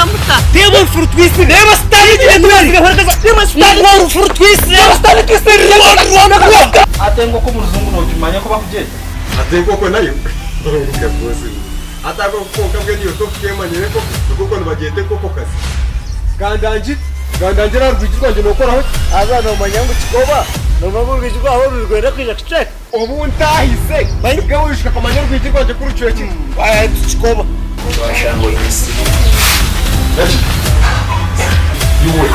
Mwareeba muta? Reeba orufu rutwitsire. Reeba sitaane egi etwitsire. Reeba sitaane orufu rutwitsire. Reeba sitaane etwitsire. Reeba. Hati enkoko omu rujungu noogimanya oku bakugyeta? Hati enkoko nayo nka rwose hati akoko konka mbwenu iwe tokukeemanyire enkoko enkoko nibagyeta enkokokazi. Gandangire gandangire aha rwigi rwangye nookoraho ki? Haza noomanya ngu kikoba noomanya ngu orwigi rwawe oru nirwenda kwija kucweka. Obu ntaahize nibwo waijuka kumanya orwigi rwangye ku rucwekire. Kikoba. Twashanga oine siriimu. Iwe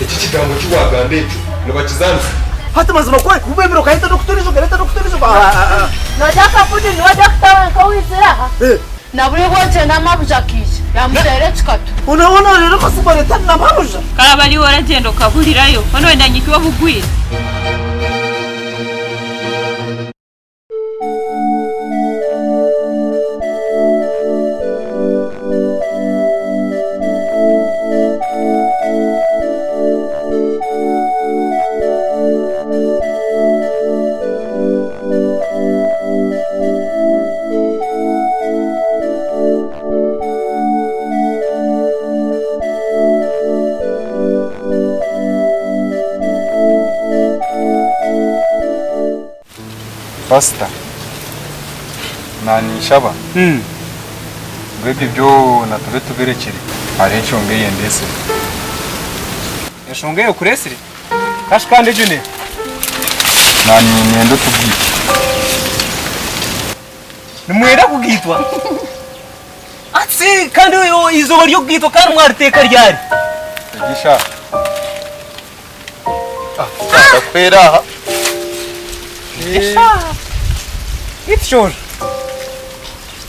eki kigambo ki waagamba ekyo nibakizaanisa? Hati mazima ku orikuba ebiro okahita n'okutuuriza okareta n'okutuuriza. Noorya akapudini niwe dokita wenka owaizire aha? Na buri bwokye n'amabuja akaija yaamuteera ekikatu. Hoona reero mazima oreeta n'amabuja? Karaba ariiwe oragyenda okaburirayo, hoona orenda nyitwe obugwire? Pastor naninshaba ngu ebyo byona tube tubirekire hariho enshonga eyendesire. Enshonga eyokuresire? Kashi kandi egyo neha? Naninyenda otugwite. Nimwenda kugaitwa? Atsi kandi eizooba ry'okugaitwa kandi mwariteeka ryari? Egi eshaaha. Ndakuhwera aha. Eshaaha. Beitu Kyojo,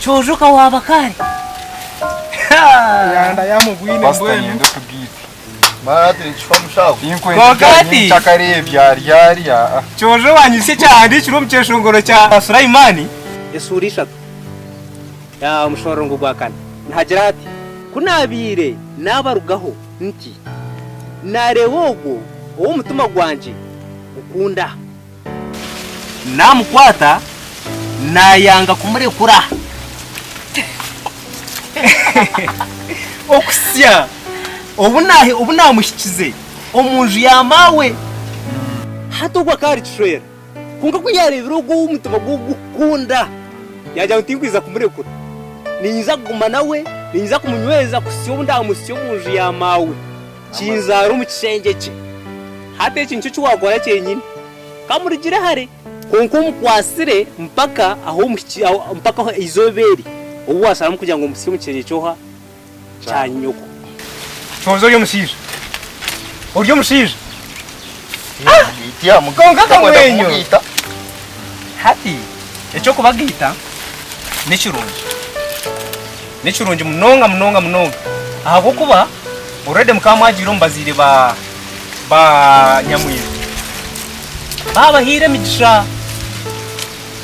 Kyojo ka waaba kare. Yanda yamubwine Pastor mbwenu. niinyenda otugaite. Kwonka ati- Kyojo wanyitsya ekyahandiikirwe omu kyeshongoro kya Sulaimaani. Esuura ishatu ya omushororongo gwa kana nihagira hati, Ku naabaire naabarugaho nti, naareeba ogwo ou omutima gwangye gukunda. Naamukwata, naayanga kumurekura. Okuhitsya obu naamuhikize omu nju ya maawe. Hati ogwo akaba ari kishwera, kwonka ku yaareebire ogwo ou omutima gwe gurikukunda, yaagira ngu tinkwija kumurekura. Niinyija kuguma nawe, niinyija kumunyweza kuhitsya obu ndaamuhitsye omu nju ya maawe, kinzaare omu kishengye kye. Hati eki nikyo eki waakora kyenyini. Kamurugire hare, kwonka omukwatsire mpaka ahu omuhiki, mpaka eizooba eri obu waasharamu kugira ngu omuhitsye omu kishengye ky'oha? Kya nyoko. Kyoza ori omushaija. Ori omushaija. Kwonka akamwenyo. Hati eky'okubagaita ni kirungi. Ni kirungi munonga munonga munonga ahabw'okuba already mukaba mwagiire omu bazaire ba ba nyamwija. Baabahaire emigisha,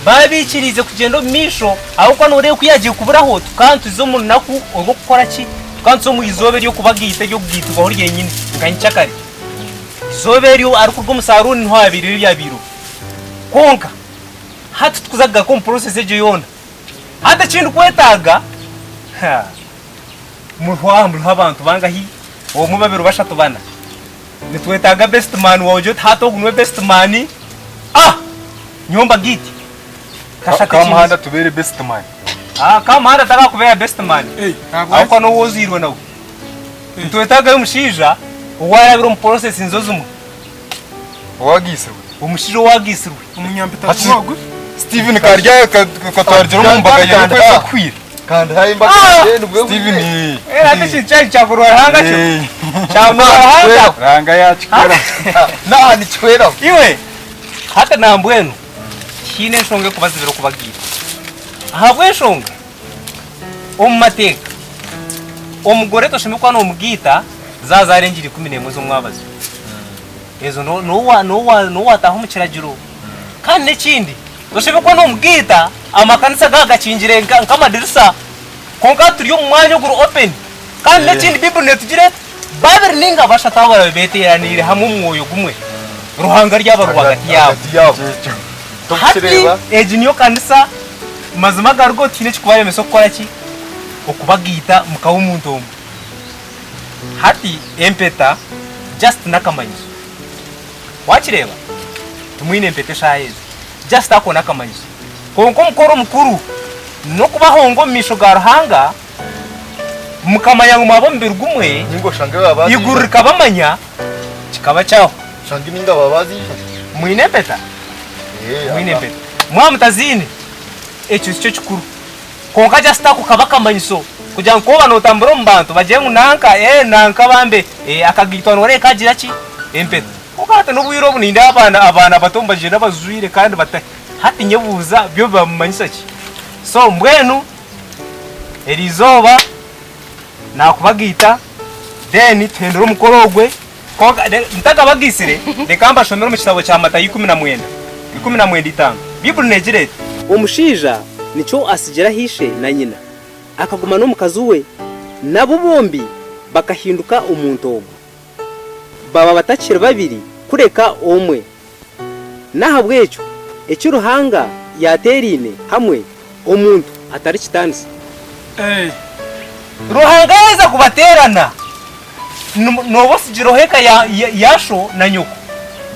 baabaikiriize kugyenda omu maisho ahabw'okuba nooreeba ku yaagiire kuburaho tukaba nituza omu runaku orw'okukora ki? Tukaba nituza omu izooba ery'okubagaita ery'okugaitirwaho ryenyine nka nyikyakare. Izooba eryo arikuruga omu saruuni niho haabaireho ebyabaireho. Kwonka hati titukuza kugaruka omu process egyo yoona. Hati eki ndikwetaaga, muriho aha muriho abantu bangahi? Omwe, babiri, bashatu, bana. Nitwetaaga best man waawe ogire oti hati ogu niwe best man, ah! Nyowe mbagaite. Kashatu ekindi. Kamuhanda tubeere best man. Ah, Kamuhanda takakubeera best man. Ahabw'okuba n'ou ozairwe nawe. Nitwetaagayo omushaija owaarabire omu process nizo zimwe. Owagaitsirwe. Omushaija owagaitsirwe. Hati Steven karya katwarigire omu mbaga ye y'okwezi okuhwire. Kandi haayo embaga yangye nibwo Steven ehwire. Hati ekintu kyanyu kyakorwa Ruhanga kyo. Kyakorwa Ruhanga. Ruhanga yakikora. N'aha nikihweraho. Iwe hati nambwenu tihaine enshonga erikubazibira okubagaita. Ahabw'enshonga omu mateeka omugore toshemereire kuba nomugaita zaazaara engiri 11 z'omwabazyo. Ezo n'obu waataaha omu kiragiro. Kandi n'ekindi, toshemereire kuba noomugaita amakanisa gaaba gakingire nk'amadirisa, kwonka hati turi omu mwanya oguri open. Kandi n'ekindi Baiburi neetugira eti, Babiri nainga bashatu abu baraabe beeteeraniire hamwe omu mwoyo gumwe, Ruhanga aryaba rwagati yaabo. Hati egi niyo kanisa, mazima agarigo tihaine ekirikubaremesa okukora ki? okubagaita mukaba omuntu omwe. Hati empeta just n'akamanyiso. Wakireeba? Timwine empeta eshaaha ezi. Just ako n'akamanyiso. Kwonka omukoro omukuru n'okubahonga omu maisho ga Ruhanga mukamanya ngu mwaba omubiri gumwe, Ninga oshange baba baziija. eiguru rikabamanya, kikaba kyahwa. Oshange ninga baba baziija. Mwine empeta? Ee, Mwine aba. empeta. Mwaba mutaziine, ekyo tikyo kikuru. Kwonka just ako kabe akamanyiso kugira ngu ku oba nootambura omu bantu bagire ngu nanka, ee nanka bambe, ee akagaitwa nooreeba kagira ki? Empeta. Kwonka hati n'obwire obu nindeeba abaana abaana bato nibagyenda bazwire kandi bata hati nyebuuza byo nibamanyisa ki? So mbwenu eriizooba naakubagaita then tuhendere omukoro ogwe kwonka ntakabagaitsire reka mbashomere omu kitabo kya Matayo 19, 15 Baiburi neegira eti. Omushaija nikyo atsigira ishe na nyina, akaguma n'omukazi we, nabo bombi bakahinduka omuntu ogwo. Baba batakiri babiri, kureka omwe. N'ahabw'ekyo eki Ruhanga yaateeraine hamwe, omuntu atarikitaanisa. Ruhanga yaaheza kubateerana, nooba otsigireho eka ya sho na nyoko,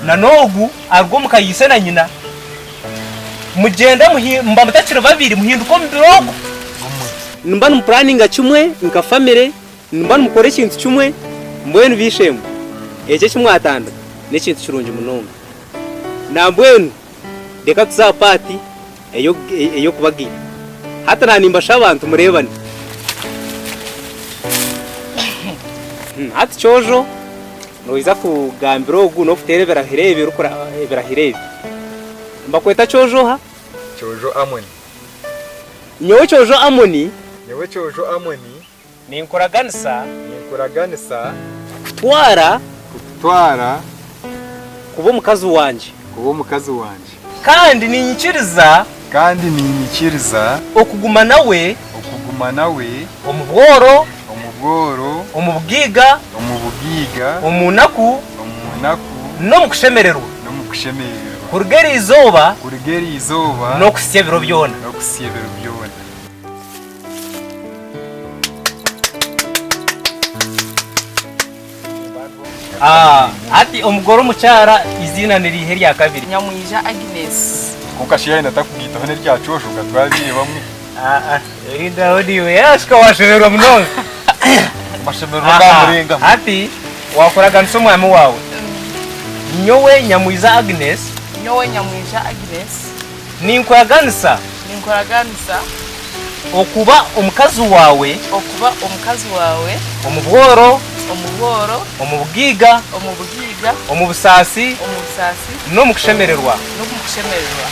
na n'ogu aruga omu ka ya ise na nyina. Mugyenda muba mutakiri babiri, muhinduka omubiri ogwo. Nimuba nimupuraninga kimwe nka famire. Nimuba nimukora ekintu kimwe, mbwenu b'eishe-emwe, ekyo eki mwatandika n'ekintu kirungi munonga. Nambwenu reka tuze aha paati ey'okubagaita. Hati na nimbashaba nti mureebane. Hati Kyojo, noija kugambira ogu n'okuteera ebirahiro ebi ebirahiro ebi. Nibakweta Kyojo oha? Kyojo Amoni. Nyowe Kyojo Amoni. Nyowe Kyojo Amoni. Ninkuraganisa. Ninkuraganisa. Kukutwara. Kukutwara. Kuba omukazi wangye. Kuba omukazi wangye. Kandi niinyikiriza. Kandi niinyikiriza. Okuguma nawe. Okuguma nawe. Omu bworo. Omu bworo. Omu bugaiga. Omu bugaiga. Omu naku. Omu naku. N'omu kushemererwa. N'omu kushemererwa. Kuruga eri izooba. Kuruga eri izooba. N'okuhitsya ebiro byona. N'okuhitsya ebiro byona. Hati omugore omukyara eiziina niriiha erya kabiri? Nyamwija Agnes. Kwonka shi yaayenda atakugaitaho n'erya Kyosho nka twabaire bamwe. Rindaho niiwe yaashika waashemererwa munonga. Amashemererwa gaamurenga. Hati waakuraganisa omwami waawe. Nyowe Nyamwija Agnes. Nyowe Nyamwija Agnes. Ninkuraganisa. Ninkuraganisa. Okuba omukazi waawe. Okuba omukazi waawe. Omu bworo. Omu bworo. Omu bugaiga. Omu bugaiga. Omu busaasi. Omu busaasi. N'omu kushemererwa. N'omu kushemererwa.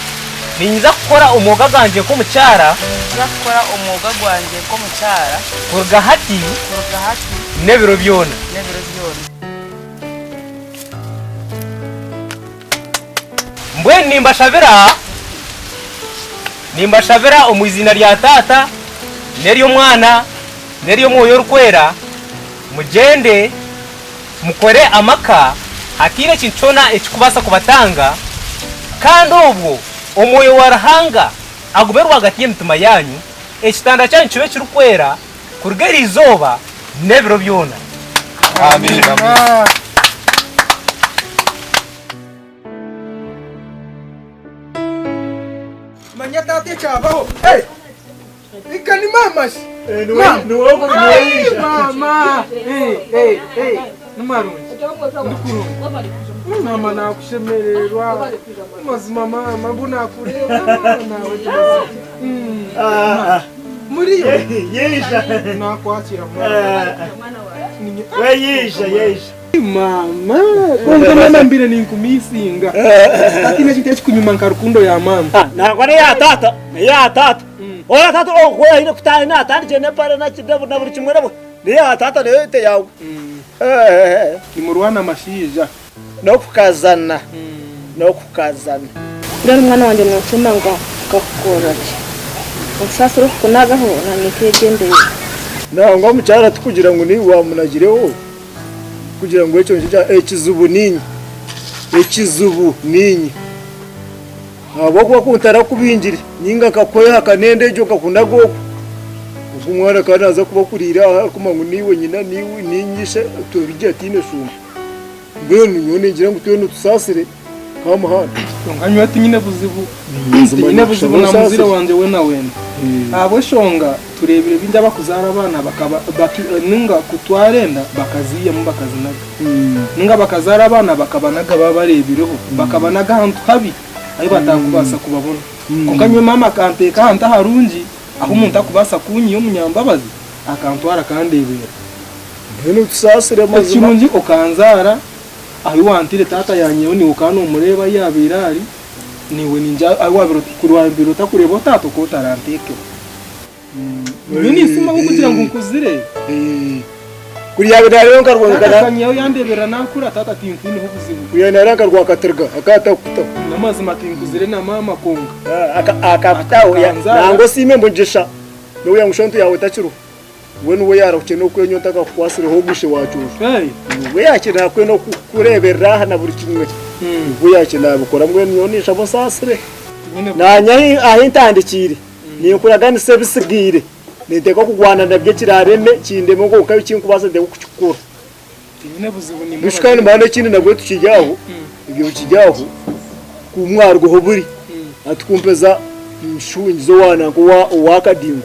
Niinyija kukora omwoga gwangye nk'omukyara. Niinyija kukora omwoga gwangye nk'omukyara. Kuruga hati. Kuruga hati. N'ebiro byona. N'ebiro byona. Mbwenu nimbashabira, nimbashabira omu iziina rya Taata n'ery'Omwana n'ery'Omwoyo Orikwera, mugyende mukore amaka hataine ekintu kyona ekirikubaasa kubatanga, kandi obwo Omwoyo wa Ruhanga agume rwagati y'emitima yaanyu, ekitanda kyanyu kibe ekirikwera kuruga eri izooba n'ebiro byona. Amiina. Manya taata ekyabaho. Hey! Eka ni maama shi. Niwe Ai, maama. Hey, hey, hey. Ni marungi. Ndi kurungi. Maama nakushemererwa. Mazima maama mbu nakureeba nawe mazima. Muriyo. Yeija. Nakwakira maama. We yeija yeija. Maama, kwonka maama mbaire ninkumisinga. Hatiine ekintu ekikunyuma nka rukundo ya maama. Ah, nangwa n'eya taata, n'eya taata. Oya taata ogu aine kutaaha naatandikire n'empare na na buri kimwe na n'eya taata nayo teyagwa. Eh, Nimurwana amashaija. N'okukazana, n'okukazana. Mbwenu mwana wangye nonsiima ngu nkakukorera ki? Onsaasire okukunagaho naanye nkeegyenderera. Nangwa omukyara tikugira ngu niiwe waamunagireho kugira ngu ekyo nikyo ekizibu niinye, ekizibu niinye ahabw'okuba ku ntarakubingire nainga nkakwehaka n'enda egyo nkakunaga okwo. Ogwo omwana akaba naaza kuba akuriire aha arikumanya ngu niiwe nyina niiwe niinye ishe turigye hataine shunga. Mbwenu nyowe ningira ngu twena otusaasire kamuhanda. Kwonka nyowe tinyine buzibu. Mazima Tinyine buzibu ninkushaba na muzaire onsaasire. wangye weena weena. Ahabw'eshonga tureebire baingi abakuzaara abaana bakaba baki ninga kutwara enda bakaziihamu bakazinaga. Ninga bakazaara abaana bakabanaga babareebireho. Bakabanaga ahantu habi ahu bataakubaasa kubabona. Kwonka nyowe maama akanteeka ahantu aharungi ahu omuntu akubaasa kuunyiha omunyambabazi akantwara akandeeberera. Mbwenu tusaasire mazima. Ekirungi okanzaara ahu wantire taata yanyihaho niiwe okaba nomureeba ahu yabaire ari niiwe ningira ahu wabaire kuri wabaire otakureebaho taata okaba otaranteekeho. Nyowe ninsiima ahabw'okugira ngu nkuzire. Kuri yabaire nareeba nka Taata rwa akanyihaho yandeeberera nakura taata tinkwineho buzibu. Kuri yabaire nareeba nka rwakatirga akaba atakukutaho. N'amazima tinkuzire na maama kwonka. Akakutaho Akanzaara. nangwa osiime omugisha n'obu yaangu shonto yaawe etakiriho. We niwe yaarahukire n'okwenya otakakukwasireho ogwo ishe wa Kyojo. We yaakire naakwenda kukureeberera aha na buri kimwe. We yaakire naabikora mbwenu nyowe ninshaba onsaasire. Naanye ahi ntandikiire ninkuraganisa ebisigaire ninteekwa kugwana nabyo ekiraareme kindeme kwonka eki ndikubaasa nteekwa kukikora. Mbwenu kandi mbwenu ekindi nabwo tukiri aho, ebyo bikiri aho, ku mwarugaho buri hati ku mpeza nshungiza owa nanka owa Kadingo.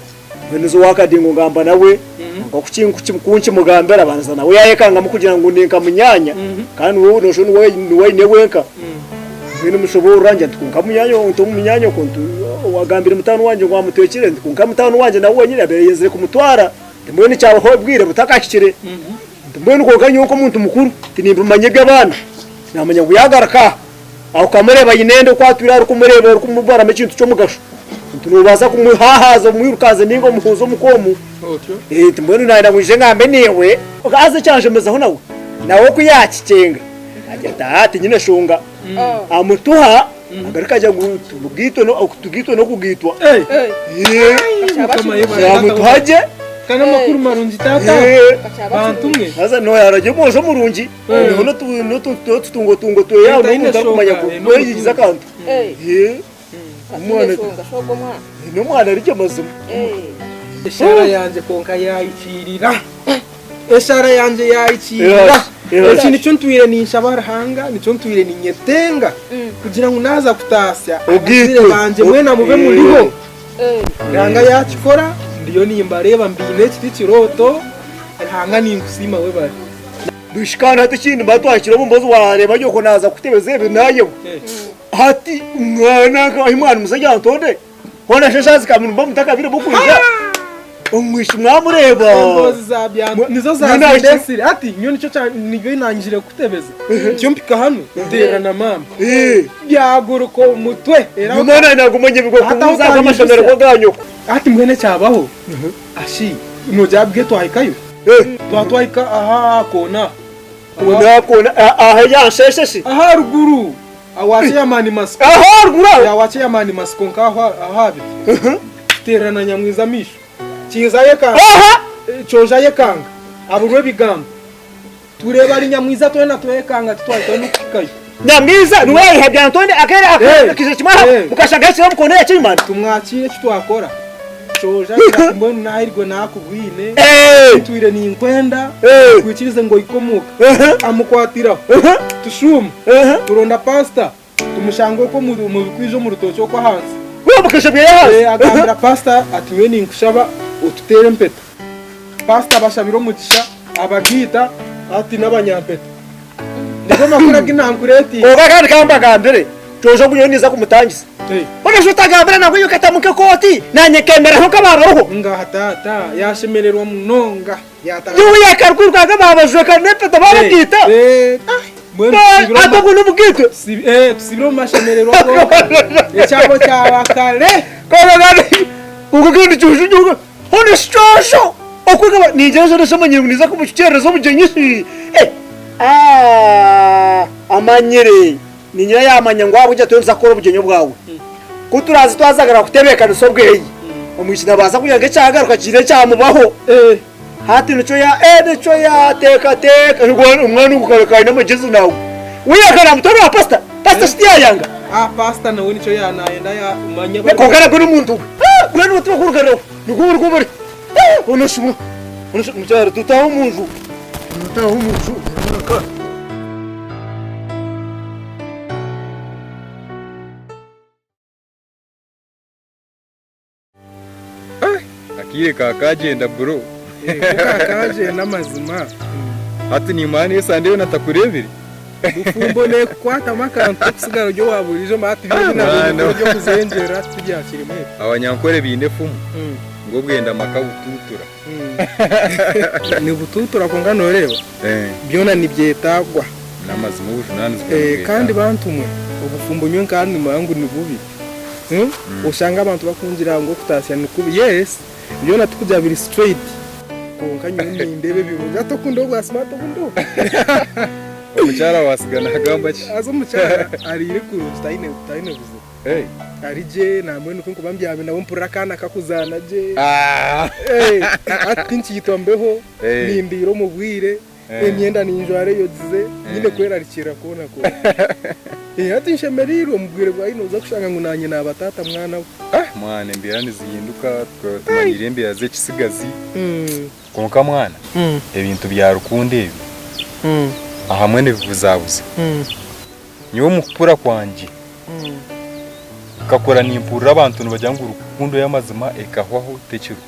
Mbwenu nza owa Kadingo ngamba nawe, kwonka ku nkimugambira abanza nawe yaayekangamu kugira ngu ni nka munyaanya kandi we noshusha niwe aine wenka. Mbwenu mushoboorora ngira nti kwonka munyaanyoko nti wagambire mutaani wangye ngu amutwekire nti kwonka mutaani wangye nawe wenyine abaire ayenzire kumutwara nti mbwenu kyabaho obwire butakahikire. Nti mbwenu kwonka nyowe nk'omuntu mukuru tinimbimanya eby'abaana naamanya ngu yaagaruka aha. Aho okamureeba aine enda oku atwire arikumureeba orikumubaramu ekintu ky'omugasho. Nti noobaasa kumuhahaaza omwirukanze nainga omuhuuze omuka omu. Nti mbwenu naayenda ngu nyije ngambe naiwe. Haza ekyanshemezaho nawe, nawe ku yaakikyenga agira ati aa tinyine nshonga. Amutuha agaruka agira ngu tugaitwe n'okugaitwa. Amutuha gye. Ka n'amakuru marungi taata. Bantu mwe. Haza nooyaragye omwojo murungi. Niho n'otutungotungo tweye aho n'omuntu arikumanya kweyigiza akantu. N'omwana ari gye mazima. Eshaara yangye kwonka yahikiirira. Eshaara yangye yahikiirira. Eki nikyo ntwire ninshaba Ruhanga, nikyo ntwire ninyetenga kugira ngu naaza kutaasya abazaire bangye mwena mube muriho. Ruhanga yaakikora, ndiyo nimbareeba mbaine eki tikirooto, Ruhanga ninkusiima webare. Bishika hati ekindi mba twahikire omu mbozi wareeba nyoko naaza kutebeza ebi nayebwa. Hati mwana nka ahi mwana omushaija antonde hoona shi eshaaha zikamurumba mutakabiremu kwija omwishiki mwamureeba. Emboozi za bya nizo zazindesire hati nyowe nikyo kya nibyo nangire kutebeza ntyo mpika hanu nteerera na maama byaguruka omutwe era Nyuma naanye naguma nyebirwe Hati aho kubuuza ahamashemererwa ga nyoko. Hati mbwenu ekyabaho ashi nogira bwe twahikayo Twaba twahika aha koona. Koona koona aha ya nsheshe shi? Aha ruguru awa chairman Masiko. Aha ruguru aho? Ya wa chairman Masiko nkaho aho abiri. Tuteerana na Nyamwiza amaisho. Kiiza ayekanga. Aha! Kyojo ayekanga. Aburwa ebigambo. Tureeba ari Nyamwiza twena twekanga titwahikayo n'okuhikayo. Nyamwiza niwe yayiha Byantonde akera akija kimwe aha mukashanga yakira omu koona ya chairman. Tumwakiire eki twakora. Kyojo agira ati mbwenu nahirwe nakubwine, ntwire ninkwenda, nkwikirize ngu ohike omuka. Amukwatiraho. Tushuuma, turonda pasita, tumushanga okwo omu bikwija omu rutookye okwo ahansi. Agambira pasita ati nyowe ninkushaba otuteere empeta. Pasita abashabira omugisha, abagaita hati n'abanyampeta. Nigo amakuru agu nankureeteire. Kwonka kandi ka mbagambire, Kyojo ogu nyowe ninza kumutangisa. Hoona shi otagambira nangwa iwe okatamu nk'ekooti, naanye nkemeraho nk'abaabaruho? Ngaaha taata, yaashemererwa munonga. Iwe yaakarwiruka baabajweka n'empeta baabagaita. Hati obwo n'obugaitwe? Tusibire omu mashemererwa gonka. Ekyabo kyaba kare. Kwonka kandi Kyojo nyowe Hoona shi Kyojo okwegaba ningira ngu shi amanyire ngu ninza kumukyerereza obugyenyi shi? Amanyire. Niinyina yaamanya ngu ahabw'enki turiyo nituza kukora obugyenyi obwawe. Ku turaaze twazagara kutebeekanisa obweye, omwishiki naabaasa kugira ngu ekyagaruka kiine ekyamubaho. Hati nikyo ya eh nikyo yaateekateeka. Omwana ogu kare kaine amagyezi naawe. We yaakaba naamutwara owa pasita, pasita shi tiyaayanga? Ah pasita nawe nikyo yaaba naayenda manya. Kwonka nabwo n'omuntu we. Mbwenu obu tibakurigaruraho, nigwo buri gwo buri. Onoshimwa. Mukyara tutaha omu nju. Tutaha omu nju. Akaire ka kagyenda bro. Ka kagyenda amazima. Hati nimanya niyo sande yoona ntakureebire. Bufumbo nekukwatamu akantu kokusigara ori owa buriijo hati Ah, mwana. eby'okuzengyera tibyakirimu ebyo. Abanyankore baine efumu ngu obwenda maka butuutura. Nibutuutura kwonka noreeba byona nibyetagwa. N'amazima obujunanizibwa nibwetagwa. Kandi bantu mwe obufumbo nyowe nkaba nimanya ngu nibubi. Oshanga abantu bakungira ngu okutasya nikubi. Yes byona tikugira biri straight kwonka nyowe nindeeba ebirungi. Hati oku ndi obwa smart obu ndiho. Omukyara wasiga nagamba ki? Haza omukyara ariire kurungi taine buzibu. Ari gye nambwenu ku nkuba mbyami nawe mpurira akaana kakuzaana gye. Hati tinkiitwa mbeho, nindiira omu bwire, emyenda ninjwara eyogize, nyine kwerarikirira kwona kwona. Hati nshemereirwe omu bwire bwa haihi noza kushanga ngu naanye naaba taata mwana we. Mwana embeera nizihinduka, tumanyire embeera z'ekisigazi. Kwonka mwana, ebintu bya rukundo ebi ahamwe nibibuzabuza. Nyowe omu kukura kwangye, nkakura nimpurira abantu nibagira ngu rukundo y'amazima ekahwaho tekiriho.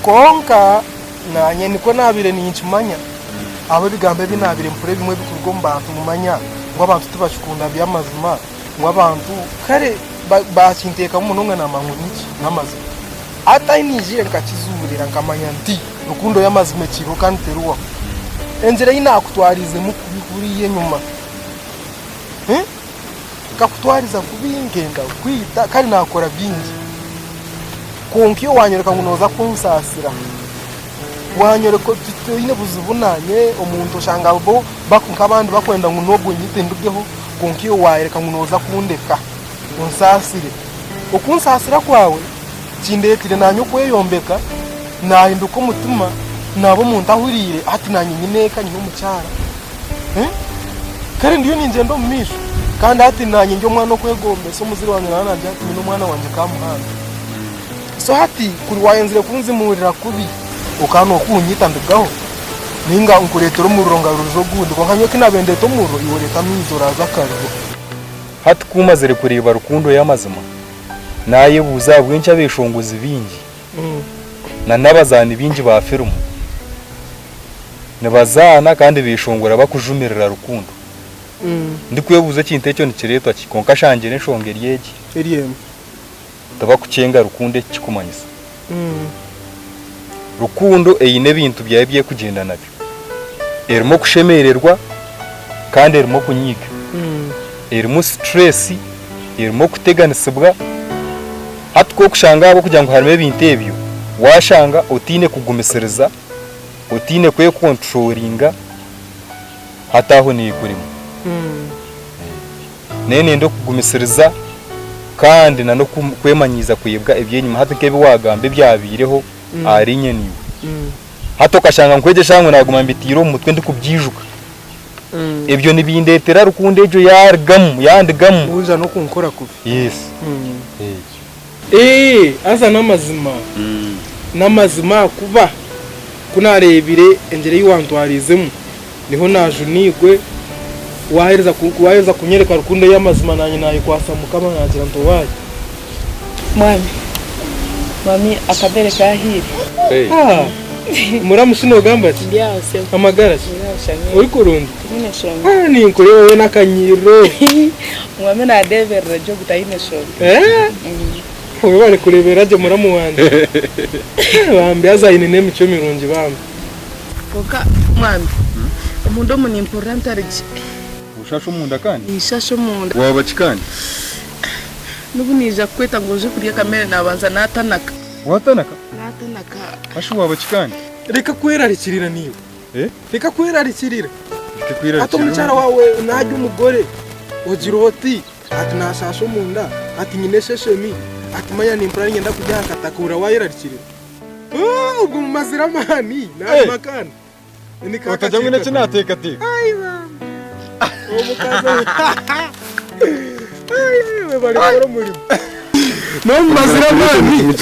Kwonka naanye nikwo naabaire ninkimanya, ahabw'ebigambo ebi naabaire mpurira ebimwe ebirikuruga omu bantu ngu manya ngu abantu tibakikunda by'amazima, ngu abantu kare baakinteekamu munonga naamanya ngu niki n'amazima. Hati ahi naizire nkakizuurira nkamanya nti rukundo y'amazima ekiriho kandi terihwaho. Engyera ei naakutwariizemu kubi kuriya enyima, nkakutwariza kubi nkenda kukwita kare naakora bingi. Kwonka iwe waanyoreka ngu nooza kunsaasira, waanyoreka oti toine buzibu naanye, omuntu oshanga bo nk'abandi bakwenda ngu n'ogwo nyite ndugeho, kwonka iwe waayoreka ngu nooza kundeka onsaasire. Okunsaasira kwawe kindeetire naanye okweyombeka, naahinduka omutima, naaba omuntu ahuriire, hati naanye nyine eka, nyine omukyara. Kare ndiyo ningyenda omu maisho kandi hati naanye ndi omwana okwegombesa omuzaire wangye naaba naagira ati nyine omwana wangye kamuhanda. So hati kuri waayenzire kunzimuurira kubi okaba nookuunyita ndugaho nainga nkureetere omuriro ngarurize ogundi kwonka nyowe ku naabaire ndeeta omuriro iwe oreeta amaizi oraaza akariro. Hati ku mmazire kureeba rukundo y'amazima, naayebuuza ahabw'enki abeeshongozi baingi na n'abazaani baingi ba firimu nibazaana kandi beeshongora barikujumirira rukundo. Ndikwebuuza ekintu ekyo nikireetwa ki? Kwonka shangire enshonga eri egi. Eri emwe. Tibakukyenga rukundo eki kikumanyisa. Rukundo eine ebintu byayo ebi erikugyenda nabyo. Erimu okushemererwa kandi erimu okunyiiga. Erimu situresi, erimu okuteganisibwa. Hati ku orikushanga ahabw'okugira ngu harimu ebintu ebyo, waashanga otaine kugumisiriza, otaine kwekonturoringa, hati aho neekurema. Neenenda okugumisiriza kandi n'okwemanyiiza kwebwa eby'enyima hati nk'ebi waagamba ebyabaireho ahari inye naiwe. Hati okashanga nkwegyesa ngu naaguma mbiteire omu mutwe ndikubyijuka. Ebyo nibindeetera rukundo egyo yaarugamu, yaandigamu. Waija n'okunkora kubi. Yes. Eeh haza n'amazima, n'amazima ahakuba ku naareebire engyera ei wantwariizemu niho naajuniirwe, waaheriza waaheriza kunyereka rukundo ey'amazima naanye naayekwatsa Mukama naagira nti owaaye. Mwami, mwami akabere kahiire. Ah, muramu shi noogamba ki? Ndi aho sebo. Amagara ki? Ndi aho shamira. Ori kurungi? Tinyine shonga. Ah, ninkureeba weena akanyiriro. Mwami naadeeberera gye ogu taine shonga. Eh? Webare kureeberera gye muramu wangye. Bambi haza aine n'emicwe mirungi bambi. Kwonka mwami, omunda omu nimpurira ntari gye. Oshasha omunda kandi? Ninshasha omunda. Waaba ki kandi? N'obu naija kukweta ngu oije kurya akamere naabanza naatanaka. Waatanaka? Naatanaka. Hashi waaba ki kandi? Reka kwerarikirira naiwe. Reka kwerarikirira. Ndeke kwerarikirira. Hati omukyara waawe naarya omugore, ogira oti, ati naashaasha omunda, ati nyine esheshemi, ati manya nimpurira niinyenda kurya aha kataka, ohurira waayerarikirira. Obwo mumazire amaani, naarima akaana. Otagira ngu n'eki naateekateeka. Ai bambi! Omukazi Ai, webare kukora omurimo. N'omumazire amaani.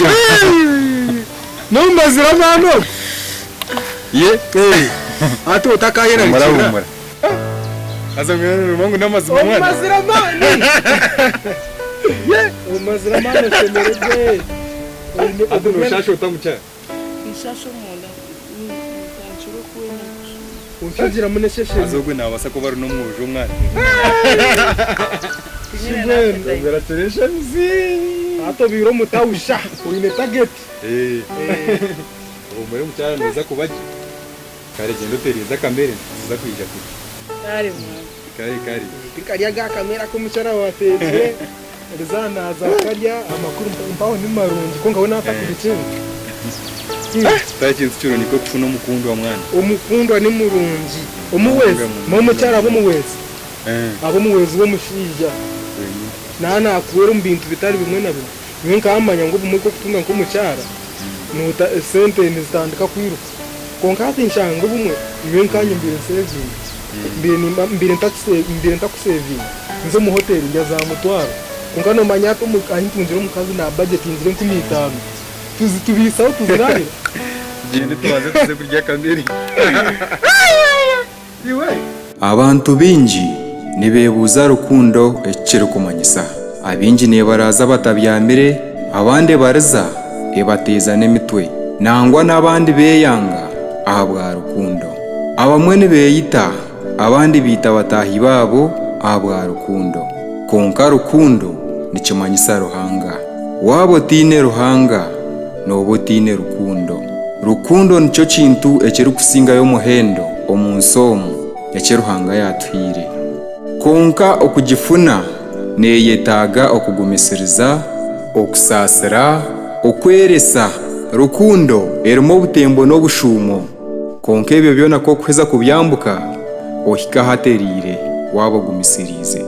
N'omumazire amaani ogu. Ye. Hati otakayerarikirira. Humura humura. Haza mbwenu noba ngu n'amazima mwana. Omumazire amaani. Ye, omumazire amaani oshemererwe. Hati noshasha ota mukyara? Ninshasha omunda ntandikire okwenda kushuma. Oshagiramu n'eshesheme. Haza ogwe nabaasa kuba ari n'omwojo omwana. Mbwenu. Congratulations. Hati obaire omutawusha oine tageti. Ohumure mukyara noza kuba gye. Kare gyenda otereeze akamere nituza kwija kurya. Kare mwana. Kare kare. Tinkarya aga kamere aku omukyara wateekire riza naaza kukarya amakuru mpaho ni marungi kwonka we naatakurikire. Tihariho ekintu kirungi nk'okufuna omukundwa mwana. Omukundwa ni murungi. Omuhwezi, manya omukyara aba omuhwezi. Aba omuhwezi w'omushaija. Naaba naakuhwera omu bintu bitari bimwe na bimwe. Nyowe nkamanya ngu obumwe nk'okutunga nk'omukyara, noota esente nizitandika kwiruka. Kwonka hati nshanga obumwe nyowe nkanye mbaire nsevinga, mbaire nimba mbaire ntakise mbaire ntakusevinga, nza omu hoteri ndya za mutwaro. Kwonka noomanya hati omu ahi ntungire omukazi naabajetingire 5000, tuzi tubiisaho tuziraarira. Tugyende tubanze tuze kurya akamere. Iwe! Abantu baingi nibeebuuza rukundo eki kirikumanyisa. Abaingi neebaraaza batabyamire, abandi ebariza ebateeza n'emitwe, nangwa n'abandi beeyanga ahabwa rukundo. Abamwe nibeeyita, abandi baita bataahi baabo ahabwa rukundo. Kwonka rukundo nikimanyisa Ruhanga. Waaba otaine Ruhanga, nooba otaine rukundo. Rukundo nikyo kintu ekirikusingayo omuhendo omu nsi omu eki Ruhanga yaatuhaire. Kwonka okugifuna neeyetaaga okugumisiriza, okusaasira, okweresa. Rukundo erimu obutembo n'obushuumo, kwonka ebyo byona ku orikuheza kubyambuka, ohika ahatereire waaba ogumisiriize.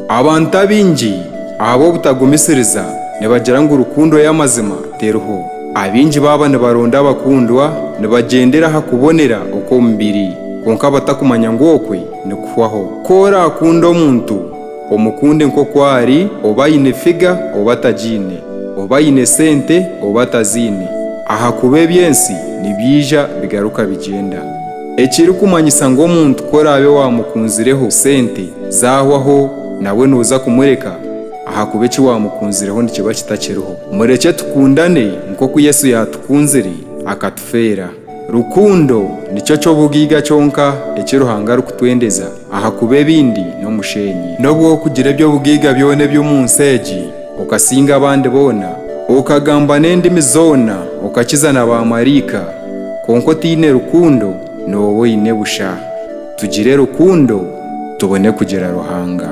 Abantu abaingi ahabw'obutagumisiriza nibagira ngu rukundo y'amazima teriho. Abaingi baaba nibaronda abakundwa, nibagyendera aha kubonera okw'omubiri, kwonka batakumanya ngu okwe nikuhwaho. Ku oraakunde omuntu, omukunde nk'oku ari, oba aine figa oba atagiine, oba aine sente oba ataziine, ahakuba eby'ensi nibyija bigaruka bigyenda. Ekirikumanyisa ngu omuntu ku oraabe waamukunzireho sente zaahwaho nawe nooza kumureka ahakuba eki waamukunzireho nikiba kitakiriho. Murekye tukundane nk'oku Yesu yaatukunzire akatufeera. Rukundo nikyo ky'obugaiga kyonka eki Ruhanga arikutwendeza ahakuba ebindi n'omusheenyi. N'obu orikugira eby'obugaiga byona eby'omu nsi egi, okasinga abandi boona, okagamba n'endimi zoona, okakiza na baamaraika, kwonka otaine rukundo, nooba oine busha. Tugire rukundo, tubone kugira Ruhanga.